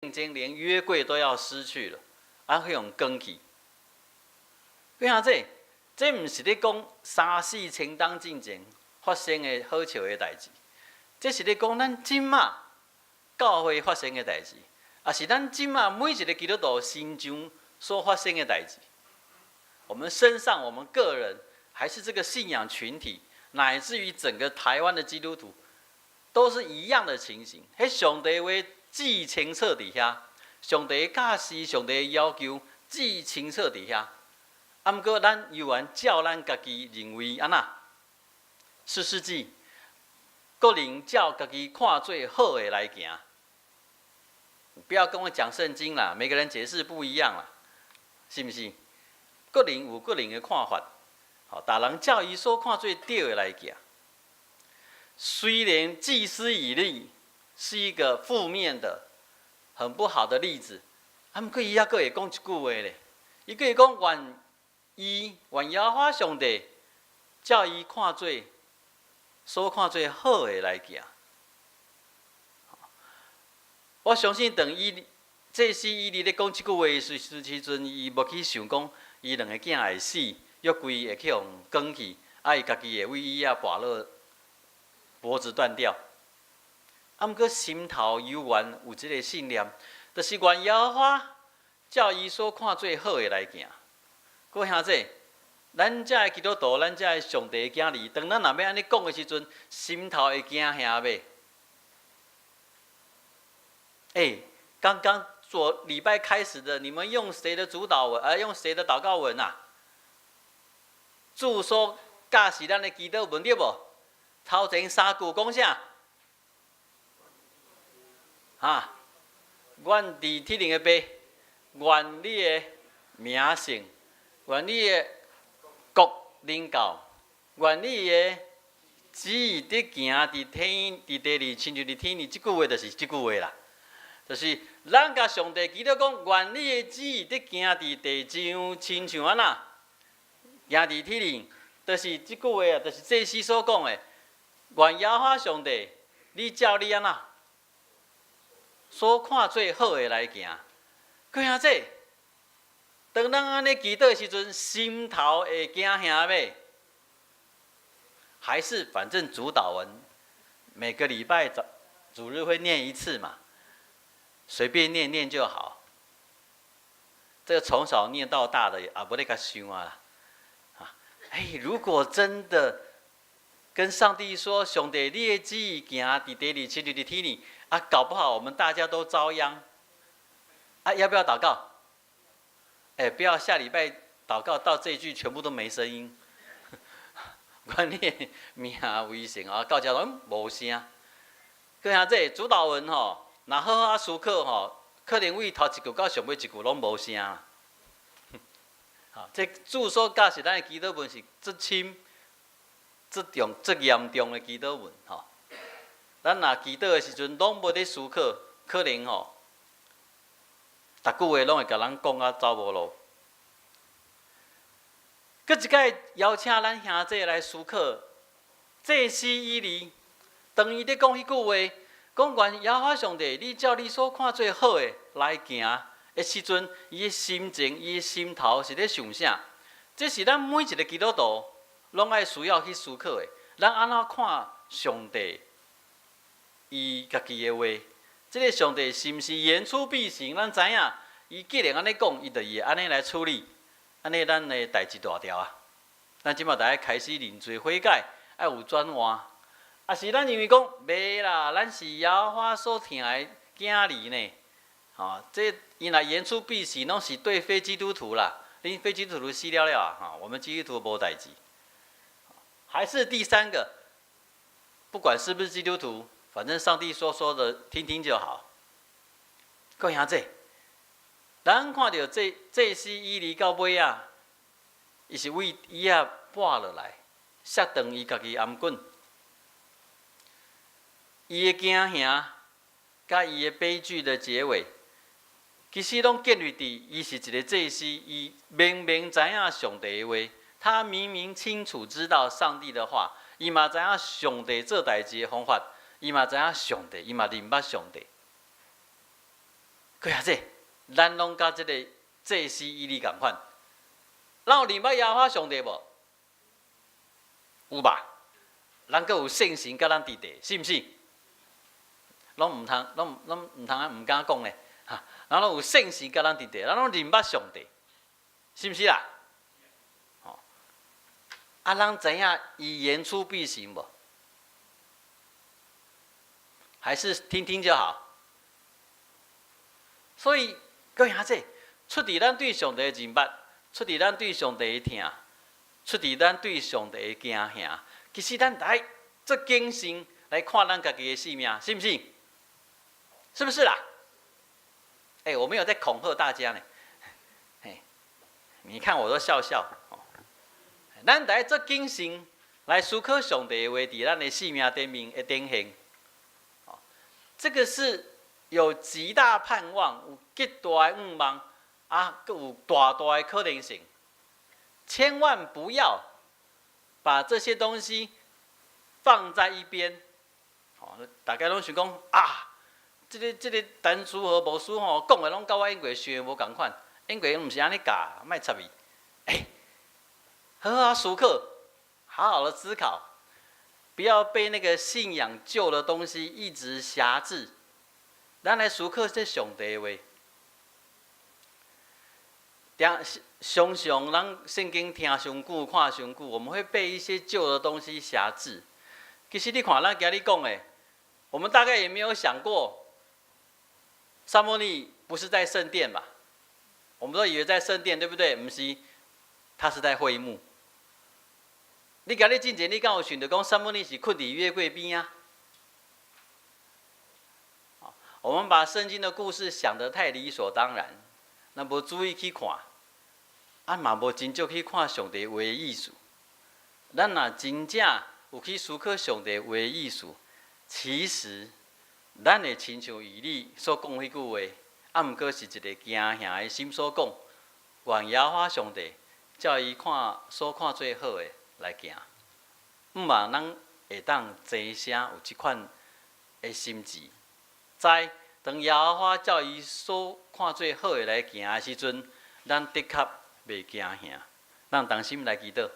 爭，連約櫃都要失去了，啊，去予扛去。各位兄弟，這毋是咧講三四千冬進前發生的好笑的代誌，這是咧講咱這馬教會發生的代誌，也是咱這馬每一個基督徒身上所發生的代誌。我們身上，我們個人，還是這個信仰群體，乃至於整個台灣的基督徒，都是一樣的情形。彼上帝話至清楚佇遐，上帝教示、上帝要求至清楚佇遐。啊，毋過咱猶原照咱家己認為按怎？士師記，各人照家己看做好的來行。不要跟我講聖經啦，每個人解釋不一樣啦，是毋是？各人有各人的看法，好，逐人照伊所看做對的來行。雖然祭司以利是一個負面的、很不好的例子，啊，毋過伊猶閣會講一句話咧，伊閣會講願伊願耶和華上帝照伊看做所看做好的來行。我相信，當伊祭司以利咧講這句話的時陣，伊無去想講伊兩个囝會死，約櫃會去予扛去，啊，伊家己會為椅仔跋落，脖子斷掉。啊，毋過心頭猶原有這個信念，就是願耶和華照伊所看做好的來行。各位兄弟，咱遮的基督徒，咱遮的上帝的囝兒，當咱若欲按呢講的時陣，心頭會驚嚇袂？欸，剛剛昨禮拜開始的，你們用誰的主禱文？用誰的禱告文啊？主所教示咱的祈禱文對無？頭前三句講啥？哈？願佇天頂的父，願你的名聖，願你的國臨到，願你的旨意得行佇天佇地裡，親像佇天裡。這句話就是這句話啦。就是咱共上帝祈禱講，願你的旨意得行佇地上，親像按怎行佇天頂，就是這句話啊，就是祭司所講的。願耶和華上帝，你照你按怎所看做好的來行。各位兄弟，當咱按呢祈禱的時陣，心頭會驚嚇袂？還是反正主禱文每個禮拜早主日會念一次嘛？隨便念念就好。這個從小念到大的，也無咧共想啊。啊，哎，如果真的跟上帝說，上帝，你的旨意行佇地裡，親像佇天裡，啊，搞不好我們大家都遭殃。啊，要不要禱告？哎，不要下禮拜禱告到這一句全部都沒聲音。願你的名為聖啊，到遮攏無聲。閣下這主禱文吼，若好好思考吼，可能為頭一句到上尾一句攏無聲。好，這主所教示咱的祈禱文是足深、足重、足嚴重的祈禱文吼。咱若祈禱的時陣攏無咧思考，可能吼，逐句話攏會共人講啊走無路。閣一擺邀請咱兄弟來思考，祭司以利，當伊咧講彼句話，講願耶和華上帝，你照你所看做好的來行的時陣，伊的心情、伊的心頭是咧想啥？這是咱每一個基督徒攏愛需要去思考的。咱按怎看上帝？伊家己的話，這個上帝是毋是言出必行？咱知影，伊既然按呢講，伊就會按呢來處理。按呢，咱的代誌大條啊！咱這馬著愛開始認罪悔改，愛有轉換。啊是咱認為講，袂啦，咱是耶和華所疼的囝兒呢。吼，這伊若言出必行，攏是對非基督徒啦。恁非基督徒死了了啊！哈，我們基督徒無代誌。還是第三個，不管是不是基督徒，反正上帝說說的，聽聽就好。各位兄弟，咱看著這祭司以利到尾仔，伊是為椅仔跋落來，摔斷伊家己頷頸。伊的驚嚇，佮伊的悲劇的結尾，其實攏建立佇伊是一個祭司，伊明明知影上帝的話，他明明清楚知道上帝的話，伊嘛知影上帝做代誌的方法，伊嘛知影上帝，伊嘛認捌上帝。閣遐濟，咱攏佮這个祭司以利仝款，咱有認捌耶和華上帝無？有吧？咱閣有聖神佮咱佇地，是毋是？攏毋通，攏攏毋通，毋敢講咧，哈！咱攏有聖神佮咱佇地，咱攏認捌上帝，是毋是啦？吼！啊，咱知影伊言出必行無？還是聽聽就好？所以，閣遐濟，出佇咱對上帝的認捌，出佇咱對上帝的疼，出佇咱對上帝的驚嚇。其實咱來做謹慎來看咱家己的性命，是毋是？是不是啦？欸，我沒有在恐嚇大家呢。嘿，你看我都笑笑。咱來做謹慎來思考上帝的話，佇咱的性命頂面的展現。這個是有極大盼望，有極大的願望，啊，閣有大大的可能性。千萬不要把這些東西放在一邊。大家攏想講啊，這個陳書和牧師吼講的攏佮我以前想的無仝款，以前毋是按呢教，莫插伊。欸，好好思考，好好的思考，不要被那個信仰舊的東西一直轄制。咱來思考這上帝的話。聽常常咱聖經聽傷久、看傷久，我們會被一些舊的東西轄制。其實你看，咱今日講的，我們大概也沒有想過，撒母耳不是在聖殿吧？我們都以為在聖殿，對不對？毋是，他是在會幕。你今日進前，你敢有想著講撒母耳是睏佇約櫃邊啊？我們把聖經的故事想得太理所當然，若無注意去看，啊嘛無真少去看上帝話的意思。咱若真正有去思考上帝話的意思，其實咱會親像以利所講彼句話，啊，毋過是一个驚嚇的心所講，願耶和華上帝照伊看所看做好的來行。毋望咱會當齊聲有這款的心志，知當耶和華照伊所看做好的來行的時陣，咱的確袂驚嚇。咱同心來祈禱。